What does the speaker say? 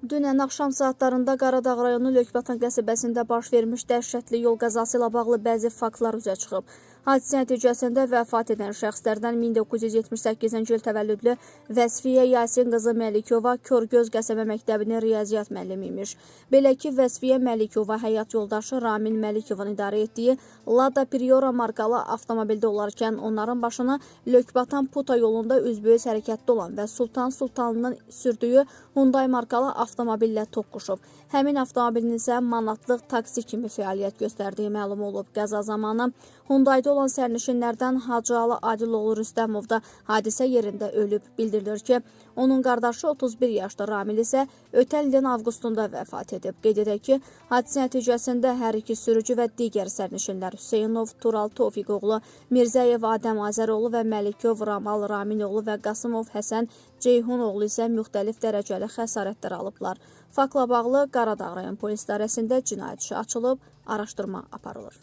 Dünən axşam saatlarında Qaradağ rayonu Lökbatan qəsəbəsində baş vermiş dəhşətli yol qəzası ilə bağlı bəzi faktlar üzə çıxıb. Hadisə nəticəsində vəfat edən şəxslərdən 1978-ci il təvəllüdlü Vəsfiyə Yasin qızı Məlikova Körgöz qəsəbə məktəbinin riyaziyyat müəllimi imiş. Belə ki, Vəsfiyə Məlikova həyat yoldaşı Ramin Məlikovun idarə etdiyi Lada Priora markalı avtomobildə olarkən onların başına Lökbatan Puta yolunda üzbəüz hərəkətdə olan və Sultan Sultanlının sürdüyü Hyundai markalı avtomobillə toqquşub. Həmin avtomobilin isə manatlıq taksi kimi fəaliyyət göstərdiyi məlum olub. Qəza zamanı Hyundai-da olan sərnişinlərdən Hacıalı Adiloğlu Rüstəmov da hadisə yerində ölüb. Bildirilir ki, onun qardaşı 31 yaşlı Ramil isə ötən ilin avqustunda vəfat edib. Qeyd edək ki, hadisə nəticəsində hər iki sürücü və digər sərnişinlər Hüseynov Tural Tofiqoğlu, Mirzəyev Adəm Azəroğlu və Məlikov Ramal Raminoğlu və Qasımov Həsən Ceyhunoğlu isə müxtəlif dərəcəli xəsarətlər alıblar. Faktla bağlı Qaradağ rayon polis idarəsində cinayət işi açılıb, araşdırma aparılır.